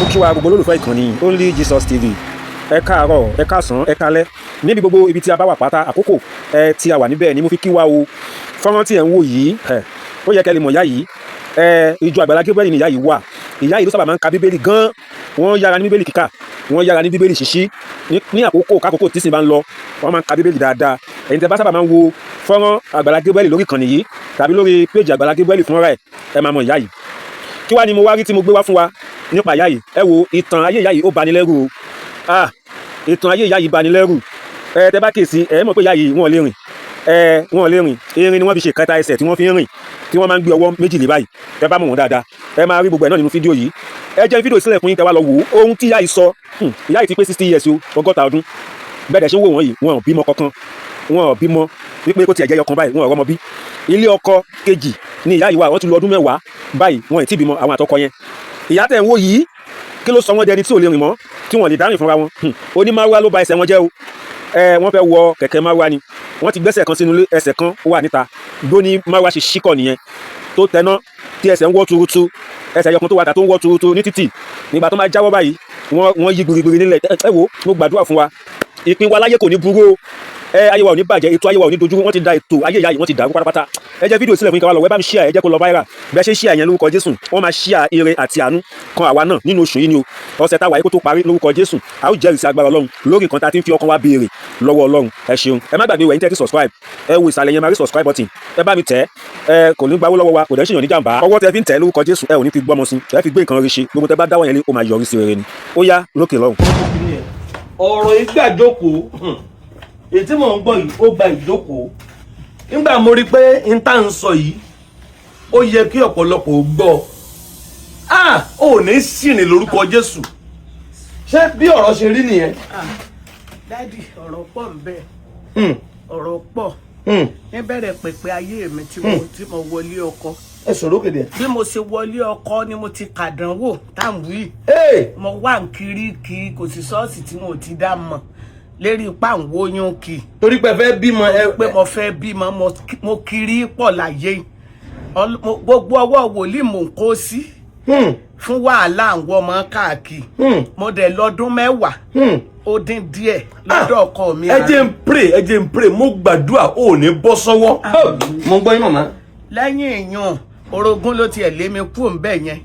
Mo kí wa, gbogbo olólùfẹ́ ìkànnì Only Jesus TV. Ẹ káàárọ̀, ẹ káàsán, ẹ káalẹ́, níbi gbogbo ibi tí a bá wà pátá. Àkókò ẹ tí a wà níbẹ̀ ni mo fi kí wa o. Fọ́nrán tí ẹ̀ ń wò yìí, ẹ ó yẹ kẹ́ lè mọ̀ ìyá yìí. Ẹ ìjọ Àgbàlá Gabriel ni ìyá yìí wà. Ìyá yìí ló sábà máa ń ka Bíbélì gan. Wọ́n yára ní Bíbélì kíkà, wọ́n yára ní Bíbélì ṣíṣí. Ní àkókò kákòókò tí sì bá ń lọ, wọ́n máa ń ka Bíbélì dáadáa. Ẹ̀yin tẹ́ bá sábà máa ń wo fọ́nrán Àgbàlá Gabriel lórí ìkànnì yìí tàbí lórí péjì Àgbàlá Gabriel fúnra ẹ̀, ẹ máa mọ ìyá yìí. Kí wá ni mo wá rí tí mo gbé wá fún wa nípa ìyá yìí? Ẹ wo ìtàn ayé ìyá yìí, ó bani lẹ́rù o. Ah, ìtàn ayé ìyá yìí bani lẹ́rù. Ẹ tẹ́ bá kíyèsí, ẹ mọ̀ pé ìyá yìí, wọ́n lè rìn. Ẹ wọ́n lè rìn. Irin ni wọ́n fi ṣe kẹta ẹsẹ̀ tí wọ́n fi ń rìn, tí wọ́n máa ń gbé ọwọ́ méjì lé báyìí. Tẹ́ bá mọ̀ wọ́n dáadáa, ẹ máa rí gbogbo ẹ̀ náà nínú fídíò yìí. Ẹ jẹ́ fídíò sílẹ̀ fún yín, kẹ́ wá lọ wò ó, ohun tí ìyá yìí sọ. Ìyá yìí ti pé 60 years o, 60 ọdún. Bẹ́ẹ̀ dẹ̀ ṣe ń wò wọ́n yìí, wọn ò bímọ kankan. Wọn ò bímọ wípé kó tiẹ̀ jẹ́ ọkàn báyìí, wọn ò rọ́mọ bí. Ilé ọkọ kejì ni ìyá yìí wà. Wọ́n ti lu ọdún 10 báyìí, wọn ì tí bímọ, àwọn àtọkọ yẹn. Ìyá tẹ̀ ń wò yìí, kí ló sọ wọ́n dẹni tí ò lè rìn mọ́, tí wọ́n lè dárìn fúnra wọn? Onímárúwá ló ba ẹsẹ̀ wọn jẹ́ o. Ẹ wọ́n fẹ́ wọ kẹ̀kẹ́ márúwá ni wọ́n ti gbẹ́sẹ̀ kan sínú ilé, ẹsẹ̀ kan wà níta. Gbóní márúwá ṣe ṣíkọ̀ nìyẹn tó tẹná, tí ẹsẹ̀ ń wọ́ tuurutu, ẹsẹ̀ ẹyọkan tó wà tà tó ń wọ́ tuurutu ní títì. Nígbà tó máa jáwọ́ báyìí, wọ́n yí gbirigbiri nílẹ̀. Ẹ wo, mo gbàdúrà fún wa, ìpín wa láyé kò ní burú o. Ẹ ayé wa ò ní bàjẹ́, ètò ayé wa ò ní dojú. Wọ́n ti da ètò ayé ìyá yìí, wọ́n ti dàrú pátápátá. Ẹ jẹ́ fídíò sílẹ̀ fún yín, ká wá lọ wẹ́ bá mi share. Ẹ jẹ́ kó lọ viral. Bẹ́ẹ̀ ṣe share yẹn, lórúkọ Jésù, wọ́n máa share ire àti àánú kan àwa náà nínú oṣù yìí ni o. Ọ̀sẹ̀ táwa yìí kó tó parí, lórúkọ Jésù, a ó jẹ́rìí sí agbára Ọlọ́run lórí nǹkan tá a ti ń fi ọkàn wa béèrè lọ́wọ́ Ọlọ́run. Ẹ ṣeun. Ẹ má gbàgbé wẹ̀yìn tẹ́ ti subscribe. Ẹ wo ìsàlẹ̀ yẹn, máa rí subscribe button, ẹ bá mi tẹ̀ ẹ. Kò ní gbawó lọ́wọ́ wa, kò dẹ̀ ṣèyàn ní jàǹbá. Ọwọ́ tẹ fi ń tẹ̀, lórúkọ Jésù, ẹ ò ní fi gbọ́mọ sí, ẹ fi gbé nǹkan rí ṣe. Gbogbo tẹ bá dáwọ́ yẹn lé, ó máa yọrí sí rere ni. Ó yá, lókè lọ́hùn. Ọ̀rọ̀ ìgbàjókòó èyí tí mò ń gbọ́ yìí, ó gba ìjókòó. Nígbà mo rí i pé n tá ń sọ yìí, ó yẹ kí ọ̀pọ̀lọpọ̀ ó gbọ́. Ah, ò ní sìnrìn lórúkọ Jésù. Ṣé bí ọ̀rọ̀ ṣe rí nìyẹn? Ah, Daddy, ọ̀rọ̀ pọ̀ ń bẹ. Ọ̀rọ̀ pọ̀. Níbẹ̀rẹ̀ pẹ̀pẹ̀ ayé mi tí mo wọlé ọkọ, Ẹ sọ̀rọ̀ òkè díẹ̀. bí mo ṣe wọlé ọkọ ni mo ti kàdánwò táwọn wí. Mo wà ń kiri kiri, kò sí ṣọ́ọ̀ṣì tí mo ti dá mọ̀ lérí ipá ń wóyún kì. Torí pé ẹ fẹ́ bímọ ẹ. Pé mo fẹ́ bímọ, mo kiri pọ̀ láyé. Gbogbo ọwọ́ wòlíì mò ń kó sí fún wàhálà àwọn ọmọ káàkiri. Mo dẹ̀ lọ́dún 10 ó dín díẹ̀ lọ́dọ̀ ọkọ mi. Ẹ jẹ́ n pray, ẹ jẹ́ n pray. Mo gbàdúrà, ò ní bọ́ sọ́wọ́. Mo gbọ́ yín, màmá. Lẹ́yìn ìyún, orogún ló tiẹ̀ lé mi kúrò ń bẹ̀ yẹn.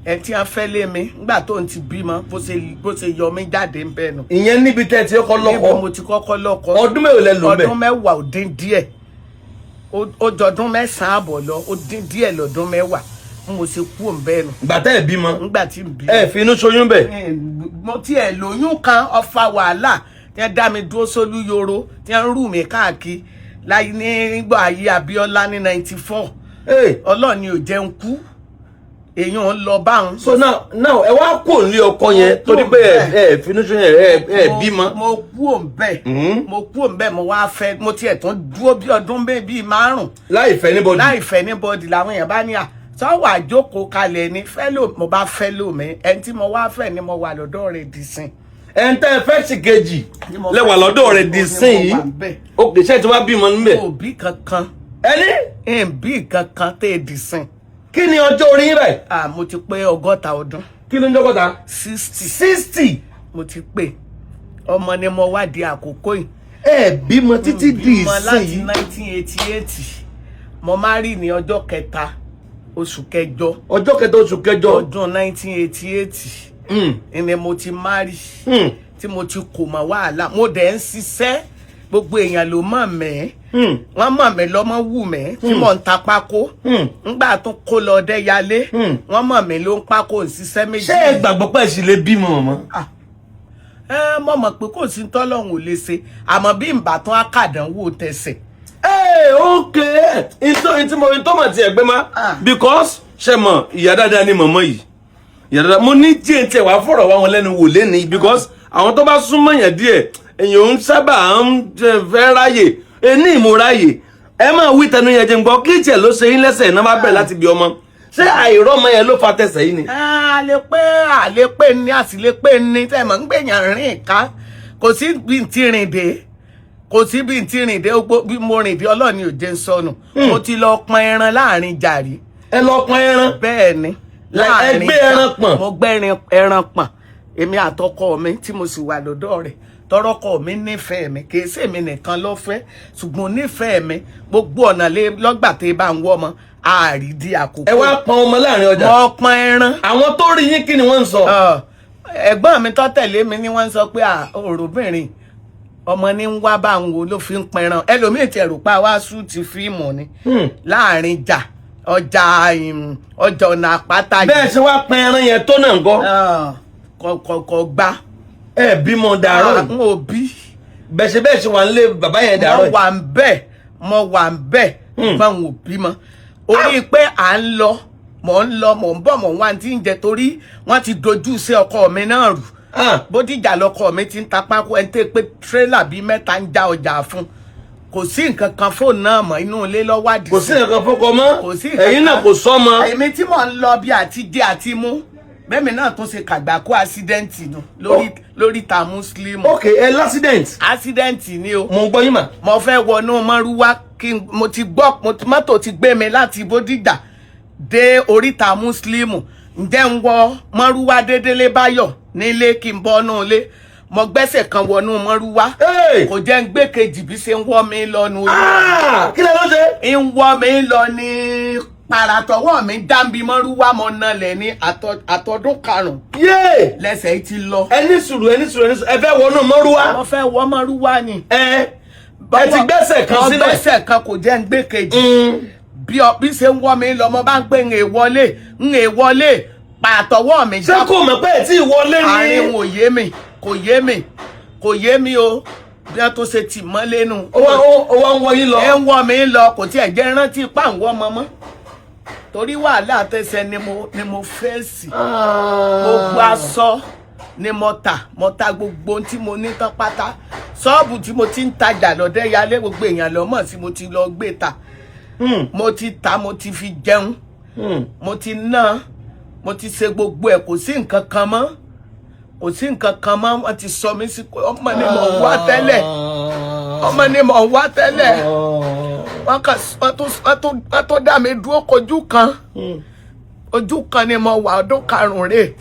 Ẹ tí wọ́n fẹ́ lé mi nígbà tó ń ti bímọ, bó ṣe yọ mí jáde ń bẹ̀ nù. Ìyẹn níbi tẹ́ ẹ ti kọ́kọ́ Níbi lọ́kọ? mo ti kọ́kọ́ lọ́kọ. Ọdún mélòó lẹ lò ń bẹ̀? Ọdún 10 ó dín díẹ̀. Ó jọdún 9.5 lọ, ó dín díẹ̀ lọ́dún 10 mo ṣe kúrò ń bẹ̀ nù. Ìgbà tẹ́ ẹ bímọ? Nígbà tí ń bí. Ẹ fi inú ṣoyún bẹ̀? Mo tiẹ̀ lóyún kan, ọfà wàhálà tí wọ́n dá mi dúró sólú yoro, tí wọ́n rù mí káàkiri láyé nígbà ayé Abíọ́lá ní 94. Ọlọ́run ni ò jẹun kú, èèyàn ń lọ báwọn. So now ẹ wá kó nílé ọkọ yẹn torí pé ẹ fi inú ṣoyún, ẹ bímọ. Mo kú òun bẹ́ẹ̀, mo kú òun bẹ́ẹ̀. Mo wá fẹ́, mo tiẹ̀ tún dúró bí ọdún bíi 5. Láì fẹ́ anybody? Láì fẹ́ anybody. Làwọn èèyàn bá ní à sọ́wọ́ àjókòó kalẹ̀ ni fẹ́ lò. Mo bá fẹ́ lò mí. Ẹni tí mo wá fẹ́ ni mo wà lọ́dọ̀ rẹ̀ dì sin. Ẹ̀ ń tẹ́ ẹ fẹ́ sì kejì Ni mo lẹ́wà fẹ́ lọ́dọ̀ rẹ̀ sì di kejì, sìn ni yìí? mo wà ńbẹ̀. Ó kì í ṣe tí wàá bímọ níbẹ̀? Òbí kankan. Ẹni? Ẹ̀ǹbí kankan tẹ́ ẹ dì sin. Kí ni ọjọ́ orí yín báyìí? Ah, mo ti pé 60 ọdún. Kí ló ń jọ́gọ́ta? 60. 60. Mo ti pé. Ọmọ ni mo wá di àkókò yìí. Ẹ bímọ títí di Bímọ láti ìsìn yìí? 1988. Mo má rí ní ọjọ́ kẹta oṣù kẹjọ. Ọjọ́ kẹta oṣù kẹjọ. Ọdún 1988 ni mo ti marry, tí mo ti kò mọ̀ wàhálà. Mo dẹ̀ ń ṣiṣẹ́, gbogbo èèyàn ló mọ̀ mí. Wọ́n mọ̀ mí lọ́mọ wù mí tí mò ń ta pákó. Ńgbà tó kó lọ Dẹ́yàlé, wọ́n mọ̀ mí ló ń pákó, ń ṣiṣẹ́ méjì. Ṣé ẹ gbàgbọ́ pé ẹ sì lè bímọ, màmá? Ẹ mọ̀ mọ̀ pé kò sí tọ́lọ́hún ò lè ṣe, àmọ́ bí n bá tún á kàdánwò tẹ̀sẹ̀. Ẹ ok, ntọ́ ntí mo ntọ́ mà tiẹ̀ gbé má. Ah. Because ṣe mọ̀, ìyá dáadáa ni màmá yìí, ìyá dáadáa. Mo ní díẹ̀ tiẹ̀ wàá fọ̀rọ̀ wá wọn lẹ́nu wò lẹ́ni, because àwọn tó bá súnmọ́ yẹn díẹ̀, èèyàn ń sábà ń fẹ́ ráyè ení ìmúráyè. Ẹ máa wí tẹnu yẹn jẹ́ ń gbọ́. Kí tiẹ̀ ló ṣe yín lẹ́sẹ̀ iná bá bẹ̀rẹ̀ láti bí ọmọ? Ṣé àìrọ́mọ yẹn ló fa tẹsẹ̀ yìí ni? A lè pé, a lè pé ní, a sì lè pé ní tẹ́ mọ̀ ń gbèyàn rìn ká. Kò sí bí n ti rìn dé, kò sí bí n ti rìn dé. Gbogbo bí mo rìn dé, Ọlọ́ọ̀ni ò jẹ́ ń sọnù. Mo ti lọ pọn ẹran láàrin jàrí. Ẹ lọ pọn ẹran? Bẹ́ẹ̀ ni. Láàrin ẹ gbé ẹran pọ̀n. Mo gbé ẹran pọ̀n, èmi àtọkọ mi tí mo sì wà lọ́dọ̀ rẹ̀, tọrọkọ mi nífẹ̀ẹ́ mi, kì í ṣèmi nìkan ló fẹ́, ṣùgbọ́n nífẹ̀ẹ́ mi gbogbo ọ̀nà lé lọ́gbà tẹ́ bá ń wọ́ ọmọ àrídìí àkókò. Ẹ wá pọn ọmọ láàrin ọjà. Mo pọn ẹran. Àwọn tó rí yín, kí ni wọ́n ń sọ? Ẹ̀gbọ́n mi tó tẹ̀lé mi ni wọ́n ń sọ pé òròbìnrin ọmọ ní ń wá bá ń wo ló fi ń pẹran, ẹlòmíì ti ẹ̀rù pa wá shoot fíìmù ni láàrin ìjà ọjà, ọjà ọ̀nà àpáta yìí. Bẹ́ẹ̀ ṣe wá pọn ẹran yẹn tó náà ńkọ́? Kò gbá. Ẹ bímọ dàárọ̀ yìí? N ò bí. Bẹ́ẹ̀ ṣe wà nílé bàbá yẹn Mo dàárọ̀ yìí? wà ń bẹ̀, mo wà ń bẹ̀, ṣùgbọ́n n ò bímọ orí pé à ń lọ, mò ń lọ, mò ń bọ̀, mò ń wá tí ń jẹ, torí wọ́n ti dojú sí ọkọ mi náà rù. Bódìjà lọkọ mi ti ń ta pákó, ẹni tẹ́ pé tírélà bíi mẹ́ta ń já ọjà fún, kò sí nǹkan kan fóònù náà mọ́, inú ilé lọ́wádìí. Kò sí nǹkan fọkọ mọ́. Kò sí nǹkan Ẹ̀yin náà kan. kò sọ́mọ. Èmi tí mò ń lọ bí àti jẹ àti mú bẹ́ẹ̀mi náà tún ṣe kàgbákò accident nù lórí ta muslim. Ok, ẹ l'accident? Accident ni o. Mo ń gbọ́ yín mà. Mo fẹ́ wọnú mọ́rúwá kí mo ti gbọ́ mọ́tò ti gbé mi láti Bódìjà dé oríta muslim, ǹjẹ́ ń wọ mọ́rúwá dédélé báyọ̀ nílé kí n bọ́nú ilé, mo gbẹ́sẹ̀ kan wọnú mọ́rúwá. Hey! Kò jẹ́ ń gbé kejì, bí ṣe ń wọ́ mi lọ́nu. Ah! Kí lẹ ló ṣe? Ń wọ́ mi lọ ní paratọwọ́ mi dábì mọ́rúwá, mo nalẹ̀ ní àtọdún 5 Yéè! lẹ́sẹ̀ yìí ti lọ. Ẹ ní sùúrù, ẹ ní sùúrù, ẹ ní sùúrù, ẹ fẹ́ wọnú mọ́rúwá. Mo fẹ́ wọ mọ́rúwá ni. Ẹ ti gbẹ́sẹ̀ kan Mo síbẹ̀. gbẹ́sẹ̀ kan, kò jẹ́ ń gbé kejì. Bí ṣe ń wọ́ mi lọ, mo bá ń pè ń wọlé, ń wọlé, pàtọ́wọ́ mi. Ṣé kò mọ̀ pé ẹ tí ì wọlé ní? Àárín ò yé mi, kò yé mi, kò yé mi o, bí wọ́n tó ṣe tì mọ́ lẹ́nu. Ó wá ń wọ yín lọ. Ẹ ń wọ́ mi lọ, kò tiẹ̀ jẹ́ rántí pàǹwọ́ ọmọ mọ́, torí wàhálà tẹsẹ̀ ni mo fèsì. Gbogbo aṣọ ni mo tà, mo ta gbogbo ohun tí mo ní tán pátá. Ṣọ́ọ̀bù tí mo ti ń tajà lọ́dẹ́ yálé, gbogbo èèyàn lọ́mọ̀ tí mo ti lọ gbé ta. Mo ti ta, mo ti fi jẹun, mo ti ná, mo ti ṣe gbogbo ẹ̀, kò sí nǹkan kan mọ́, kò sí nǹkan kan mọ́. Wọ́n ti sọ mí sí ọmọ ni mò ń wá tẹ́lẹ̀, ọmọ ni mò ń wá tẹ́lẹ̀. Wọ́n kàn wọ́n tó dá mi dúró kojú kan, ojú kan ni mo wà ọdún 5 rè.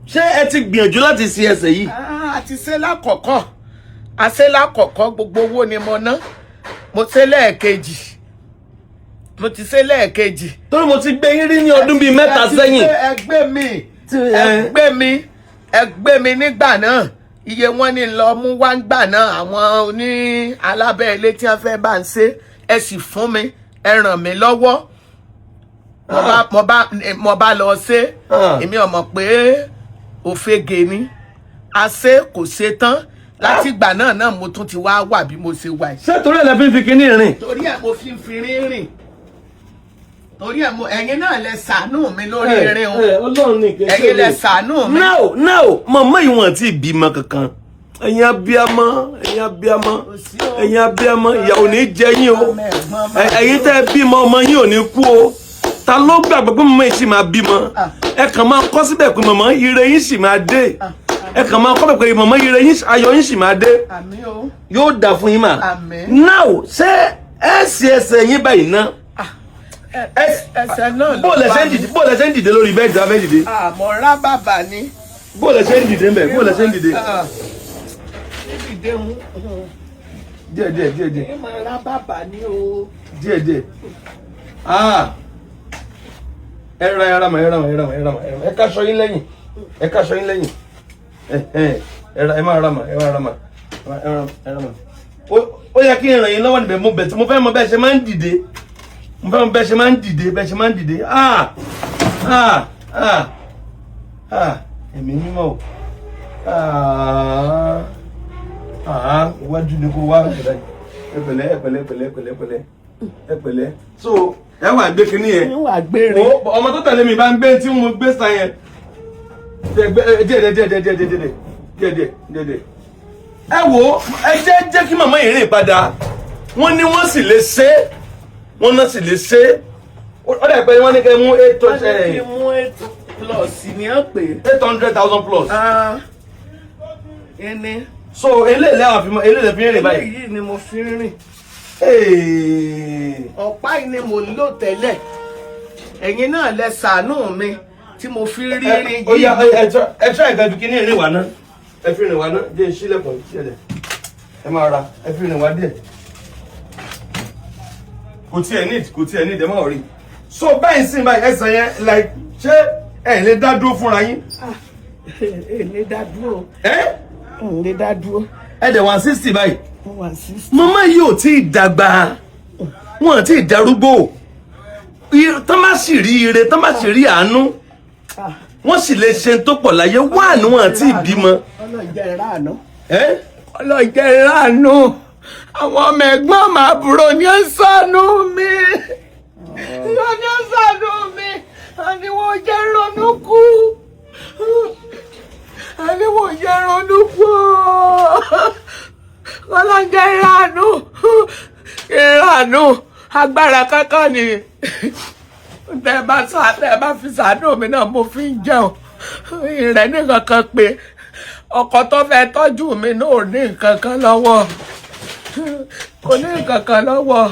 Ṣé ẹ ti gbìyànjú láti ṣe ẹsẹ̀ yìí? Ah, àti ṣe lákọ̀ọ́kọ́, àṣẹ lákọ̀ọ́kọ́, gbogbo owó ni mo ná. Mo ṣe lẹ́ẹ̀kejì, mo ti ṣe lẹ́ẹ̀kejì. Torí mo ti gbé yín rí ní ọdún bíi 3 Ẹ ti sẹ́yìn. gbé ẹgbẹ́ mi, ẹgbẹ́ mi, ẹgbẹ́ mi nígbà náà, iye wọn ní lọ mú wá gbà náà, àwọn oní alábẹ́ ilé tí wọ́n fẹ́ bá ń ṣe, ẹ sì fún mi, ẹ ràn mí lọ́wọ́. Mo bá lọ ṣe. Èmi ò mọ̀ pé òfegè ni àṣe, kò ṣe tán. Láti ìgbà náà mo tún ti wá wà bí mo ṣe wà yìí. Ṣé torí ẹ̀ lẹ fi ń fi kinní rìn? Torí ẹ̀ mo fi ń fi rìn, torí ẹ̀ mo, ẹ̀yin náà lẹ ṣàánú mi lórí irin o. Ọlọ́run ní kí n ṣe. Ẹ̀yin lẹ ṣàánú mi. Now now, màmá yìí wọ́n ti bímọ kankan. Ẹ̀yin abiyamọ, ẹ̀yin abiyamọ, sí o. ẹ̀yin abiyamọ, ìyà ò ní jẹ yín o. Ọmọ ẹ̀gbọ́n máa Ẹ̀yin tẹ́ ẹ bímọ, ọmọ yín ò ní kú o. Ta ló gbàgbọ́ pé màmá yìí sì máa bímọ? Ẹ kàn máa kọ́ síbẹ̀ pé màmá, ire yín sì máa dé. Ẹ kàn máa kọ́ bẹ̀ pé màmá, ire yín, ayọ̀ yín sì máa dé. Àmín o. Yóò dà fún yín mà. Àmín. Now, ṣé ẹ ṣe ẹsẹ̀ yín báyìí ná? Ẹsẹ̀ náà ló Bó lẹ ṣe ń bá mi. dìde, bó lẹ ṣe ń dìde lórí bẹ́ẹ̀dì abẹ́ dìde? Àmọ́ rá bàbà ni. Bó lẹ ṣe ń dìde ń bẹ̀, bó lẹ ṣe ń dìde? Ah. Dìde ń Díẹ̀ díẹ̀ díẹ̀ díẹ̀. Ẹ máa rá bàbà ni o. Díẹ̀ díẹ̀. Ah, ẹ ra, ẹ ra mà, ẹ ra mà, ẹ ra mà, ẹ ra mà, ẹ ra mà. Ẹ káṣọ yín lẹ́yìn, ẹ káṣọ yín lẹ́yìn. Ẹ ẹ ẹ ra, ẹ máa ra mà, ẹ máa ra mà, ẹ ra, ẹ ra mà. Ó yẹ kí n ràn yín lọ́wọ́ níbẹ̀. Mo bẹ̀ tí mo fẹ́ mọ bẹ́ẹ̀ ṣe máa ń dìde, mo fẹ́ mọ bẹ́ẹ̀ ṣe máa ń dìde, bẹ́ẹ̀ ṣe máa ń dìde. Ah ah ah ah, ẹ̀mí mímọ́ o. Ah ah, iwájú ni kò wá. Ẹ pẹ̀lẹ́, ẹ pẹ̀lẹ́, ẹ pẹ̀lẹ́, ẹ pẹ̀lẹ́, ẹ pẹ̀lẹ́, ẹ pẹ̀lẹ́. So ẹ wà gbé kinní yẹn. Wà gbére. Wo, ọmọ tó tẹ̀lé mi bá ń gbé tí mo gbé sa yẹn. Díẹ̀ díẹ̀ díẹ̀ díẹ̀ díẹ̀ díẹ̀ díẹ̀ díẹ̀ díẹ̀ díẹ̀ díẹ̀. Ẹ wo, ẹ jẹ́ kí màmá yìí rìn padà. Wọ́n ní wọ́n sì lè ṣe é, wọ́n náà sì lè ṣe é. Ó dà pé wọ́n ní kẹ́ mú eight Wọ́n ní kí n mú 8 plus ní ọ̀ pé. 800,000 plus. Ẹni. So eléyìí lẹ́wọ̀n fi mọ eléyìí lẹ́ fi ń rìn báyìí. Eléyìí ni mo fi ń rìn. Hey. Ọ̀pá yìí ni mo ń lò tẹ́lẹ̀. Ẹ̀yin náà lẹ ṣàánú mi tí mo fi rí rí Ó yá, ẹ try ìgbà fi kíní ìrìn wá náà. Ẹ fi rìn wá náà, jẹ́ ìṣílẹ̀kùn ìṣẹ̀lẹ̀. Ẹ máa ra, ẹ fi rìn wá díẹ̀. Kò tiẹ̀ need, kò tiẹ̀ need, ẹ má rí. So báyìí sí báyìí, ẹsẹ̀ yẹn, like, ṣé ẹ lè dá dúró fúnra yín? Ẹ lè dá dúró. Ẹ N lè dá dúró. Ẹ dẹ̀ 160 báyìí. Mo wà 60. Màmá yìí ò tí ì dàgbà, wọn ò tí ì darúgbó. Tán bá sì rí ire, tán bá sì rí àánú, wọ́n sì lè ṣe tó pọ̀ láyé wà ní wọn àti ìbímọ. Ọlọ́jẹ́ ìrànú. Ẹ Ọlọ́jẹ́ ìrànú. Àwọn ọmọ ẹ̀gbọ́n mi, àbúrò ní ó ṣàánú mi, ní ó ṣàánú mi. Àní wọ́n jẹ́ ronú kú, àní wọ́n jẹ́ ronú kú. Ọlọ́jẹ́ ìrànú, ìrànú. Agbára kankan ni tẹ bá fi ṣàánú mi náà, mo fi ń jẹun. Ìrẹ́ ní kankan pé ọkọ tó fẹ́ tọ́jú mi náà ò ní nǹkan kan lọ́wọ́, kò ní nǹkan kan lọ́wọ́.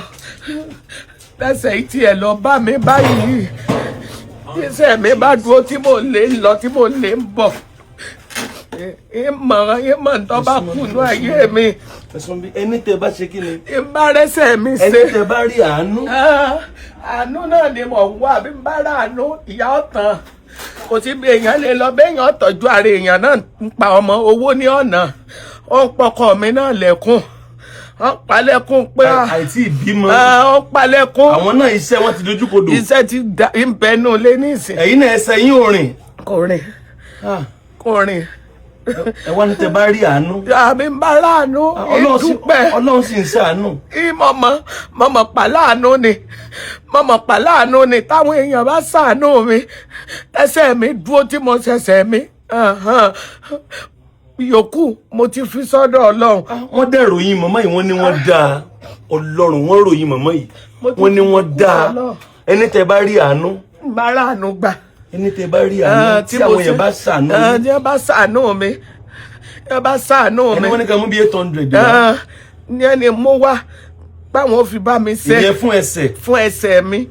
Tẹ̀sẹ̀ yìí tiẹ̀ lọ bá mi báyìí, tíṣẹ́ mi bá dúró, tí mo lè ń lọ, tí mo lè ń bọ̀, ìmọ̀ ìmọ̀ tó bá kù ní ayé mi. Ẹ̀sùn bí ẹni tẹ bá ṣe kí ni? Ìbárẹ́sẹ̀ mi ẹni ṣe. tẹ bá rí àánú. Ah, àánú náà ni mò ń wá. Bí n bá rà àánú, ìyá ọ̀tàn kò sí bí èèyàn lè lọ béèyàn tọ́jú ara èèyàn náà ń pa ọmọ owó ní ọ̀nà. Ó ń pọkọ mi náà lẹ́kùn, ó ń palẹ́kùn pé Àìtí ìbímọ. Ah, ó ń palẹ́kùn. Àwọn náà, iṣẹ́ wọn ti dojú kodò. Iṣẹ́ ti ń bẹnu lé nísìn. Ẹ̀yin náà, ẹsẹ̀ yín ò rìn. Kò rìn, kò rìn. Ẹ wá ní tẹ bá rí àánú. Àbí ń bá rà àánú, Ọlọ́run sì ìdúpẹ́. Ọlọ́run sì ń ṣàánú. Mọ̀mọ́ mọ̀mọ́ pàláàánú ni, mọ̀mọ́ pàláàánú ni. Táwọn èèyàn bá ṣàánú mi, tẹ́sẹ̀ mi dúró, tí mo ṣẹ̀ṣẹ̀ mi yòókù, mo ti fi sọ́dọ̀ Ọlọ́run. Wọ́n dẹ̀ ròyìn màmá yìí, wọ́n ní wọ́n dáa. Ọlọ́run, wọ́n ròyìn màmá yìí. Mo ti Wọ́n ní fi wọ́n kú dáa. Ọlọ́run. Ẹni tẹ bá rí àánú. Bá ráàánú gbà. Ẹni tẹ bá rí àánú, tí mo àwọn èèyàn bá ṣàánú yín. Tí wọ́n bá ṣàánú mi, tí wọ́n bá ṣàánú Ẹni mi. wọ́n ní ká mú bí 800 wá. Ní ẹni mú wá báwọn ò fi bá mi ṣe. Ìyẹn fún ẹsẹ̀. Fún ẹsẹ̀ mi.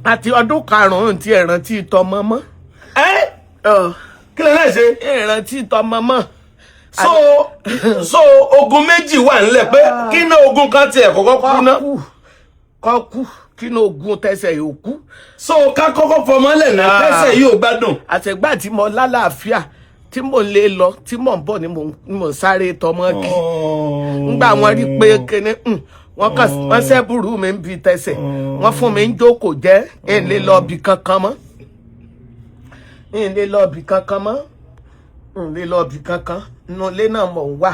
Àti ọdún karùn-ún tí ẹ̀rántí tọmọ mọ́. Ẹ kí lè náà ṣe? Ìrántí tọmọ mọ́. So ogun méjì wà nílẹ̀ pé kí ní ogun kan tiẹ̀ kọ́kọ́ kú ná. Kọ́ kú, kọ́ kú, kí ní ogun tẹsẹ̀ yóò kú. So ká kọ́kọ́ fọmọ́lẹ̀ náà, tẹ́sẹ̀ yóò gbádùn. Àtẹ̀gbà tí mo lálàáfíà, tí mò ń lé lọ, tí mò ń bọ̀ ni mò ń sáré tọmọ kì. Ngbà wọn rí pé kíní, wọn kàn wọn sẹ́bùrú mi ń bi tẹsẹ̀, wọ́n fún mi ń jókòó jẹ́. Ń lè lọ bì kankan mọ́, ń lè lọ bì kankan mọ́, ń lè lọ bì kankan. Inú ilé náà mò ń wà.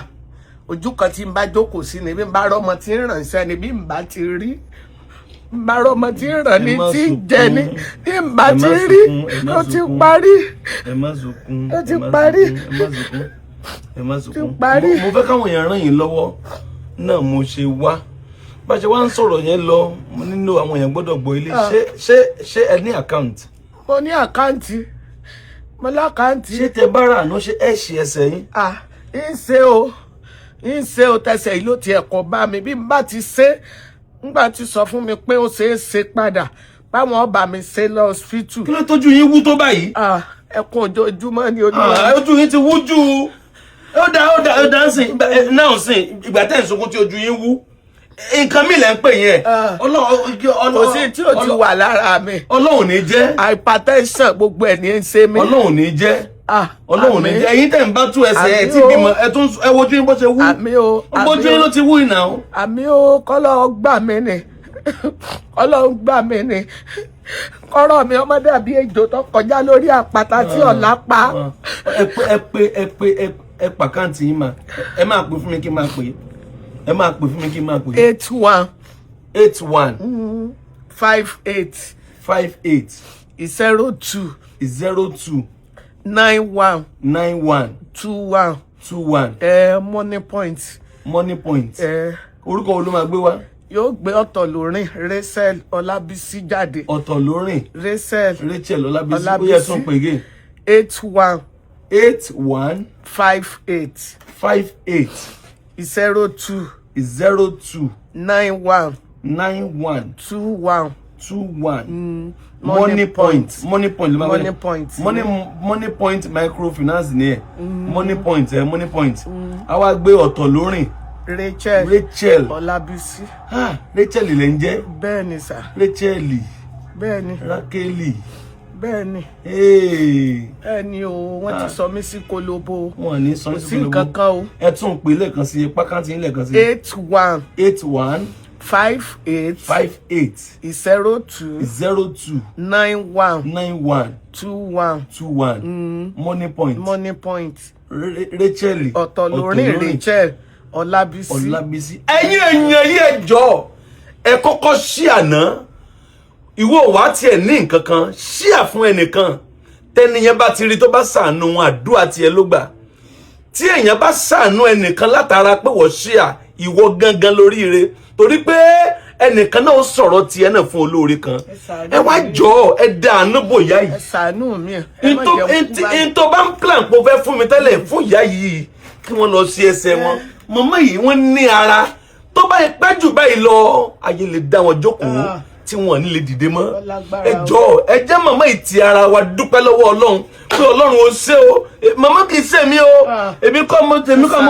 Ojú kan tí n bá jókòó sí ni bí n bá rọ́mọ tí ń ránṣẹ́ ni, bí n bá ti rí, n bá rọ́mọ tí ń ràn ní Ẹ má tí ń jẹ ní sunkún. tí n bá Ẹ ti má rí. sunkún, ẹ má Ó ti sunkún. parí. Ẹ má sunkún. Ó ti Ẹ má parí. sunkún, ẹ má sunkún, ẹ má sunkún. Parí. Mo fẹ́ káwọn èèyàn ràn yín lọ́wọ́ náà mo ṣe wá. Bá ṣe wá ń sọ̀rọ̀ yẹn lọ, mo nílò àwọn èèyàn gbọ́dọ̀ gbọ́ ilé. Ṣé ẹ ní account? Mo ní account, mo l'account. Ṣé tẹ bá rà àánú, ṣé ẹ ṣe ẹsẹ̀ yín? Ah, ń ṣe o, ń ṣe o. Tẹsẹ̀ yìí ló ti ẹ̀kọ́ bá mi. Bí n bá ti ṣe, ngbà tí sọ fún mi pé ó ṣe é ṣe padà, báwọn ọba mi ṣe lọ hospital. Kí ló tójú yín wú tó báyìí? Ah, ẹkún ojoojúmọ́ ni, olúwa. Ah, ojú yín ti wú jù. Ó dá, ó dá, ó dá sìn náà sìn. Ìgbà tẹ́ ń sunkún tí ojú yín wú, nǹkan mi lẹ́ ń pè yẹn. Ah. Ọlọ́run Kò sí tí ò ti wà lára mi. Ọlọ́run ní jẹ́. Hypertension, gbogbo ẹ̀ ní í ṣe mí. Ọlọ́run ní jẹ́. Ah, Ọlọ́run ní àmín. jẹ́. Ẹ̀yin tẹ̀ ń bá tú ẹsẹ̀ ẹ̀ Àmín tí o. bímọ, ẹ tún ẹ wojú yín bó ṣe wú. Àmín o. Bójú yín ló ti wú ìnà o. Àmín o. Kọ́lọ́ gbà mí ni, kọ́lọ́ gbà mí ni, kọ́rọ̀ mi ọmọdé àbí ejò tó kọjá lórí àpáta tí ọ̀la pa. Ẹ pé, ẹ pé, ẹ pé, ẹ pa account yín mà. Ẹ máa pè fún mi kí n máa pè, ẹ máa pè fún mi kí n máa pè. 81 81 58 58 02 02 91 91 21. 21. Ẹ Money Point. Money Point. Ẹ. Orúkọ wo ló máa gbé wá? Yóò gbé Ọ̀tọ̀ Lórin Rachel Ọlábísí jáde. Ọ̀tọ̀ Lórìn. Rachel. Rachel Ọlábísí. Ó yẹ, tún pè again. 81 81 58 58 02 02 91 91 21. 21. Money Point, Money Point ló máa Money wọlé. Point. Money Point Microfinance ni ẹ, Money Point, ẹ Money Point. A wá gbé ọ̀tọ̀ lórìn. Rachel. Rachel. Ọlábísí. Ah, Rachel lè ń jẹ́. Bẹ́ẹ̀ ni sà. Rachel. Bẹ́ẹ̀ ni. Rakeli. Bẹ́ẹ̀ ni. Hey. Bẹ́ẹ̀ ni o, wọ́n ti sọ mí sí kolobo. Wọn ní sọ Kò ní sí nǹkan kan o. Ẹ tún pè lẹ́ẹ̀kan sí, pákántì yín lẹ́ẹ̀kan sí. 81 81 58 58 02 02 91 91 21. 21. Money Point. Money Point. Rachel. Ọ̀tọ̀ lórin Rachel Ọlábísí. Ọlábísí. Ẹ̀yin èèyàn yìí, ẹ jọ̀ọ́, ẹ kọ́kọ́ ṣí àná ìwọ wá tiẹ̀ ní nǹkan kan ṣíà fún ẹnìkan. Tẹniyẹn bá ti rí tó bá ṣàánú wọn, àdúrà tiẹ̀ ló gbà. Tí èèyàn bá ṣàánú ẹnìkan látara pé wọ́n ṣíà, ìwọ gangan lóríire, torí pé ẹnìkan náà ó sọ̀rọ̀ tiẹ̀ náà fún olóore kan. Ẹ wá jọ̀ọ́, ẹ dá àánú bò ìyá yìí. Ẹ ṣàánú mi, ẹ má jẹun kú báyìí. Ntó bá ń plan pé o fẹ́ fún mi tẹ́lẹ̀ fún ìyá yìí, kí wọ́n lọ sí ẹsẹ̀ wọn. Màmá yìí, wọ́n ní ara tó bá pẹ́ jù báyìí lọ, ayé lè dá wọn jókòó tí wọn ò ní lè dìde mọ́. Ó lágbára Ẹ o. jọ̀ọ́, ẹ jẹ́ màmá yìí ti ara wa dúpẹ́ lọ́wọ́ Ọlọ́run pé Ọlọ́run ò ṣe o. Màmá, kì í ṣe mí o. Ah. Èmi kọ́ mo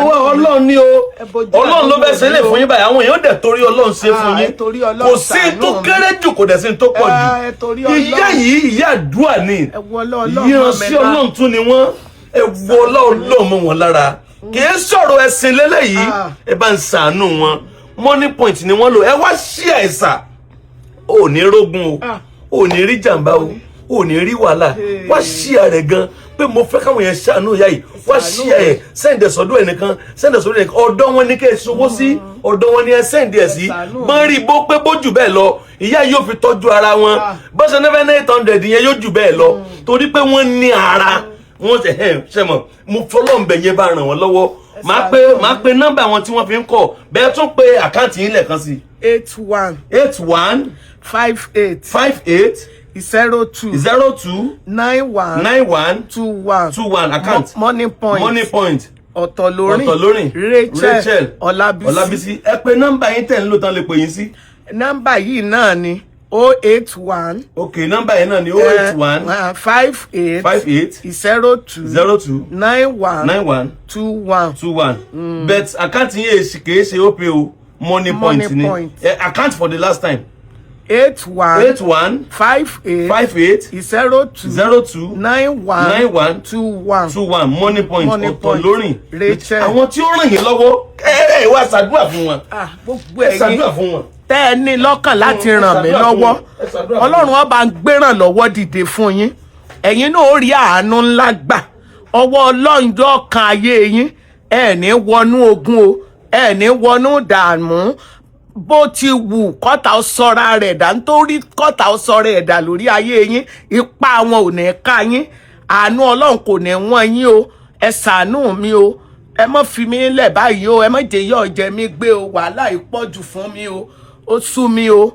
wá, Ọlọ́run ni o. Ẹ bójú Ọlọ́run ló bẹ́ àánú ṣe lè wò mí fún o. yín báyìí. Àwọn èèyàn dẹ̀ torí Ọlọ́run ṣe fún Ah, yín. ẹ torí Ọlọ́run Kò sí ṣàánú tó mi. kéré jù, kò dẹ̀ sí tó pọ̀ Ah, ẹ jù. torí Ìyá Ọlọ́run. yìí, ìyá àdúrà ni. Ẹ wo Ọlọ́run mọ́ mi Ìránṣẹ́ lá. Ọlọ́run tún ni wọ́n. Ẹ wo Ọlọ́run mọ́ wọn lára. Kì í sọ̀rọ̀ ẹ̀sìn lélẹ́yìí. Ah. Ẹ bá ń ṣàánú wọn. Money Point ni wọ́n lò. Ẹ wá sí àìsà, ò ní rógun o. Ah. Ò ní rí jàǹbá o, ò ní rí wàhálà. Wá sí àrẹ gan pé mo fẹ́ káwọn yẹn ṣàánú ìyá yìí. Wá sí ẹ̀, send ẹ̀ sọ́dọ̀ ẹnìkan, send ẹ̀ sọ́dọ̀ ẹnìkan. Ọ̀dọ̀ wọn ní kẹ́ ẹ ṣòwò sí, ọ̀dọ̀ wọn ní ẹ send ẹ̀ sí. Ṣàánú. Mọ́ rí bó pé bójú bẹ́ẹ̀ lọ, ìyá yóò fi tọ́jú ara wọn. Ah. Bọ́sẹ̀ nẹ́fẹ̀ ní 800 yẹn yóò jù bẹ́ẹ̀ lọ, torí pé wọ́n ní ara wọ́n ṣe ẹ̀ ṣe mọ̀. Mo fọlọ́ǹbẹ̀ yẹn bá ràn wọ́n lọ́wọ́. Máa pe nọ́mbà wọn tí wọ́n fi ń kọ̀ bẹ́ẹ̀. Tún pe account yín lẹ́ẹ̀kan sí. 81 81 58 58 02 02 91 91 21. 21 account. Money Point. Money Point. Ọ̀tọ̀lórin. Ọ̀tọ̀lórìn. Rachel Ọlábísí. Ọlábísí. Ẹ pe nọ́mbà yín tẹ̀ ń lò tán lè pè yín sí. Nọ́mbà yìí náà ni 081. Ok, nọ́mbà yẹn náà ni 081 58 58 02 02 91 91 21. 21. But account yín èsì kìí ṣe Opay o, Money Money Point ni. Point. Account for the last time. 81 81 58 58 02 02 91 91 21. 21. Money Point. Money Point. Ọ̀tọ̀lórìn. Rachel. Àwọn tí ó ràn yín lọ́wọ́, ẹ ẹ wá ṣàdúrà fún wọn. Ah, gbogbo Ẹ ẹ̀yin ṣàdúrà fún wọn. tẹ́ ẹ ní lọ́kàn láti Ẹ ràn mí ṣàdúrà fún lọ́wọ́, wọn. Ẹ ṣàdúrà fún Ọlọ́run ọba ń gbéràn lọ́wọ́ dìde fún yín. Ẹ̀yin náà ó rí àánú ńlá gbà. Ọwọ́ Ọlọ́run yóò kan ayé yín. Ẹ ní wọnú ogun o, ẹ ní wọnú dààmú. Bó ti wù kọ́ta ó sọra rẹ̀ dà, nítorí kọ́ta ó sọra ẹ̀ dà lórí ayé yín, ipá wọn ò ní ká yín. Àánú Ọlọ́run kò ní wọ́n yín o. Ẹ ṣàánú mi o, ẹ má fi mí lẹ̀ báyìí o. Ẹ má jẹ́ yọ̀ jẹ mí gbé o. Wàhálà yìí pọ̀ jù fún mi o, ó sú mi o.